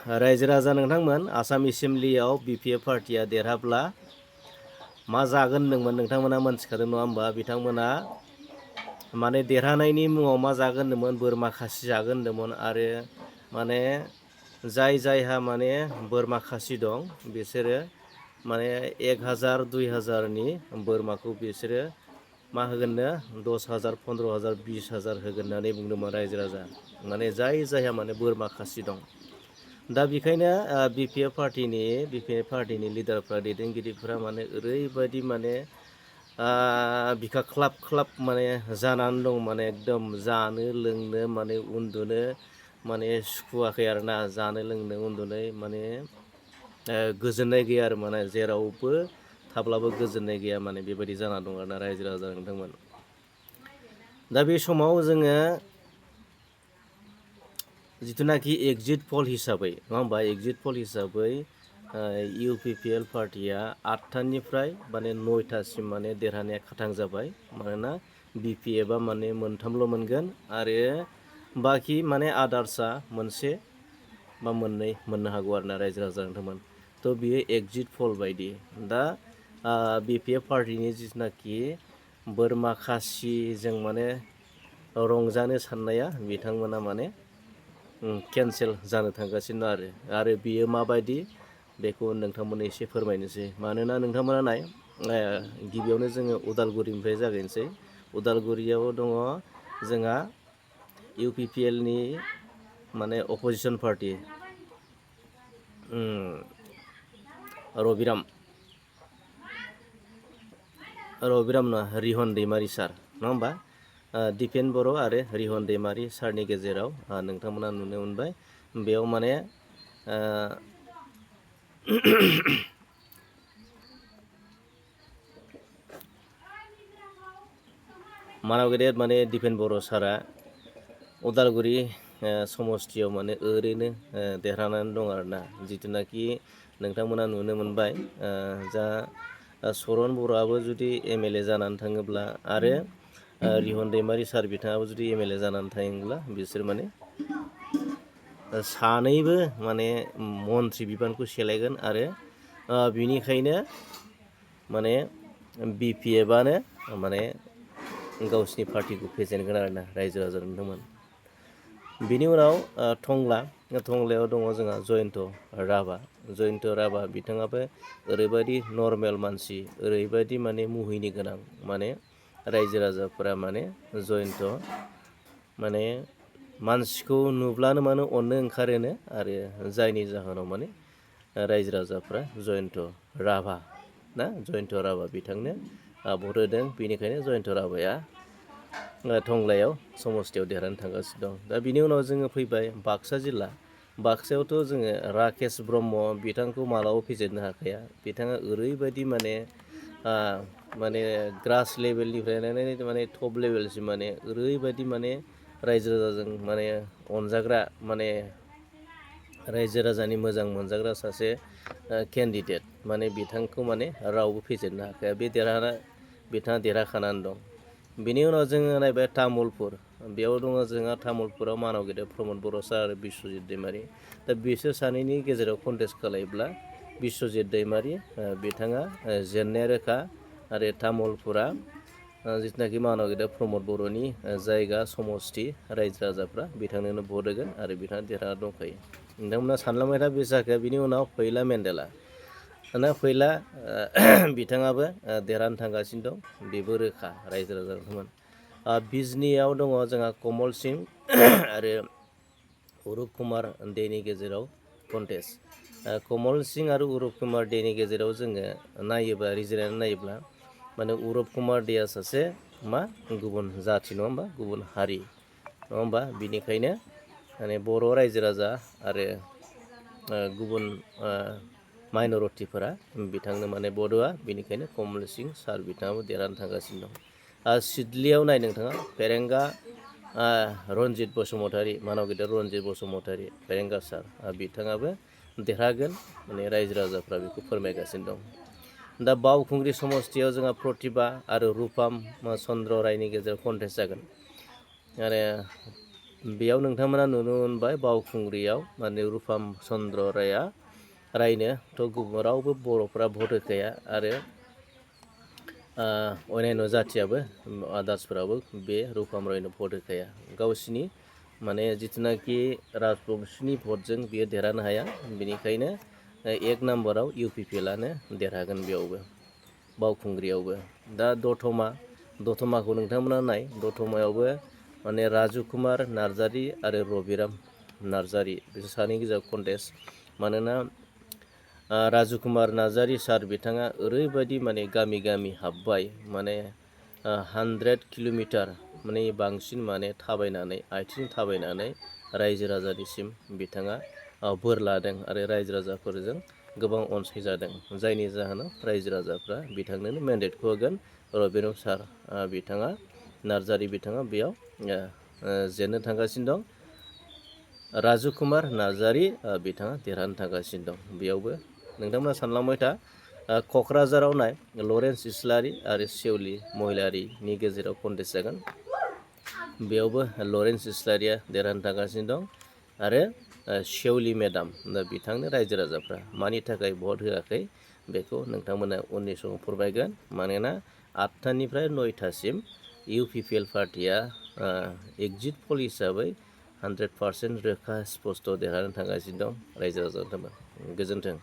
रायजो राजा नोंथांमोन आसाम एसेम्बलियाव बिपिएफ पार्टिया देरहाब्ला मा जागोन होनदोंमोन नोंथांमोना मोनथिखादों नङा होमबा बिथांमोना माने देरहानायनि मुङाव मा जागोन होनदोंमोन बोरमा खासि जागोन होनदोंमोन आरो माने जायहा माने बोरमा खासि दं बिसोरो माने 1000 2000नि बोरमाखौ बिसोरो मा होगोननो 10,000 15,000 20,000 होगोन होननानै बुंदोंमोन रायजो राजा माने जायहा माने बोरमा खासि दं दा बेखायनो बिपिएफ पार्टिनि लिडारफ्रा दैदेनगिरिफ्रा माने ओरैबायदि माने बिखा ख्लाब ख्लाब माने जानानै दं माने एकदम जानो लोंनो माने उन्दुनो माने सुखुवाखै आरोना जानो लोंनो उन्दुनो माने गोजोननाय गैया आरो माने जेरावबो थाब्लाबो गोजोननाय गैया माने बेबायदि जाना दं आरोना रायजो राजा नोंथांमोन। दा बे समाव जोङो जिथुनाखि एग्जिट पल हिसाबै नङा होमबा एग्जिट पल हिसाबै इउपिपिएल पार्टिया 8थानिफ्राय माने 9थासिम माने देरहानाया खाथां जाबाय मानोना बिपिएफआ माने मोनथामल' मोनगोन आरो बाखि माने आदार्सआ मोनसे बा मोननै मोननो हागौ आरोना रायजो राजा नोंथांमोन। थ' बियो एग्जिट पल बायदि दा बिपिएफ पार्टिनि जिथुनाखि बोरमा खासिजों माने रंजानो साननाया बिथांमोना माने केन्सेल जानो थांगासिनो आरो बियो माबायदि बेखौ नोंथांमोननो एसे फोरमायनोसै मानोना नोंथांमोना नाय गिबियावनो जोङो उदालगुरिनिफ्राय जागायनोसै उदालगुरियाव दङ जोंहा इउपिपिएलनि माने अपोजिसन पार्टि रबिराम नङा रिहन दैमारि सार नङा होमबा दिपेन बर' आरो रिहन दैमारि सारनि गेजेराव नोंथांमोना नुनो मोनबाय बेयाव माने मानाव गेदेर माने दिपेन बर' सारा उदालगुरि समस्थियाव माने ओरैनो देरहानानै दं आरोना जिथुनाखि नोंथांमोना नुनो मोनबाय जा सरन बर'आबो जुदि एमएलए जानानै थाङोब्ला आरो रिहन दैमारि सार बिथाङाबो जुदि एमएलए जानानै थाङोब्ला बिसोर माने सानैबो माने मन्त्रि बिबानखौ सेलायगोन आरो बिनिखायनो माने बिपिएफआनो माने गावसिनि पार्टिखौ फेजेनगोन आरोना रायजो राजा नोंथांमोन। बिनि उनाव टंलायाव दङ जोंहा जयन्त राभा बिथाङाबो ओरैबायदि नर्मेल मानसि ओरैबायदि माने मुहिनि गोनां माने रायजो राजाफोरा माने जयन्त माने मानसिखौ नुब्लानो माने अननो ओंखारोनो आरो जायनि जाहोनाव माने रायजो राजाफ्रा जयन्त राभा बिथांनो भट होदों बेनिखायनो जयन्त राभाया टंलायाव समस्थियाव देरहानो थांगासिनो दं। दा बिनि उनाव जोङो फैबाय बाक्सा जिल्ला बाक्सायावथ' जोङो राकेश ब्रह्म बिथांखौ मालाबाबो फेजेननो हाखाया बिथाङा ओरैबायदि माने ग्रास लेभेलनिफ्राय लानानै माने टप लेभेलसिम माने ओरैबायदि माने रायजो राजाजों माने अनजाग्रा माने रायजो राजानि मोजां मोनजाग्रा सासे केन्डिडेट माने बिथांखौ माने रावबो फेजेननो हाखाया बिथाङा देरहाखानानै दं। बिनि उनाव जोङो नायबाय तामुलपुर बेयाव दङ जोंहा तामुलपुराव मानाव गेदेर प्रमद बर' सार आरो बिस्वजित दैमारि दा बिसोर सानैनि गेजेराव कन्टेस्ट खालायोब्ला बिस्वजित दैमारि बिथाङा जेननाया रोखा आरो तामुलपुरा जिथुनाखि मानाव गेदेर प्रमद बर'नि जायगा समस्ति रायजो राजाफ्रा बिथांनोनो भट होगोन आरो बिथाङा देरहाना दंखायो। नोंथांमोना सानलांबाय था बे जायगाया बिनि उनाव फैला मेन्देला फैला बिथाङाबो देरहानो थांगासिनो दं बेबो रोखा रायजो राजा नोंथांमोन। बिजनीयाव दङ जोंहा कमल सिं आरो अरुप कुमार देनि गेजेराव कन्टेस्ट कमल सिं आरो अरुप कुमार देनि गेजेराव जोङो नायोब्ला रिजायनानै नायोब्ला माने अरुप कुमार देया सासे गुबुन जाथि नङा होमबा गुबुन हारि नङा होमबा बिनिखायनो माने बर' रायजो राजा आरो गुबुन माइन'रिटिफोरा बिथांनो माने भट होआ बेनिखायनो कमल सिं सार बिथाङाबो देरहानो थांगासिनो दं। सिडलियाव नाय नोंथाङा फेरेंगा रनजित बसुमतारी मानाव गेदेर रनजित बसुमतारी फेरेंगा सार बिथाङाबो देरहागोन माने रायजो राजाफ्रा बेखौ फोरमायगासिनो दं। दा बावखुंग्रि समस्थियाव जोंहा प्रतिभा आरो रुपाम चन्द्र रायनि गेजेराव कन्टेस्ट जागोन आरो बेयाव नोंथांमोना नुनो मोनबाय बावखुंग्रियाव माने रुपाम चन्द्र रायनोथ' गुबुन रावबो बर'फ्रा भट होखाया आरो अन्यान्य जाथियाबो आदार्सफोराबो बे रुपाम रायनो भट होखाया गावसिनि माने जिथुनाखि राजबंशिनि भटजों बियो देरहानो हाया बेनिखायनो एक नाम्बाराव UPPLआनो देरहागोन बेयावबो बावखुंग्रियावबो। दा दतमाखौ नोंथांमोना नाय दतमायावबो माने राजु कुमार नार्जारि आरो रबिराम नार्जारि बिसोर सानै गेजेराव कन्टेस्ट मानोना राजु कुमार नार्जारि सार बिथाङा ओरैबायदि माने गामि गामि हाबबाय माने 100 किल'मिटार माने बांसिन माने थाबायनानै आथिं थाबायनानै रायजो राजानिसिम बिथाङा बोर लादों आरो रायजो राजाफोरजों गोबां अनसायजादों जायनि जाहोनाव रायजो राजाफ्रा बिथांनोनो मेन्डेटखौ होगोन रबिराम सार बिथाङा नार्जारि बिथाङा बेयाव जेननो थांगासिनो दं राजु कुमार नार्जारि बिथाङा देरहानो थांगासिनो दं बेयावबो नोंथांमोना सानलांबाय था क'क्राझाराव नाय लरेन्स इस्लारि आरो सेवलि महिलारिनि गेजेराव कन्टेस्ट जागोन बेयावबो लरेन्स इस्लारिया देरहानो थांगासिनो दं आरो सेवलि मेडाम बिथांनो रायजो राजाफ्रा मानि थाखाय भट होआखै बेखौ नोंथांमोना उननि समाव फोरमायगोन मानोना 8टानिफ्राय 9टासिम UPPL पार्टिया एग्जिट पल हिसाबै 100% रोखा स्पस्ट देरहानो थांगासिनो दं रायजो राजाफोरा गोजोन्थों।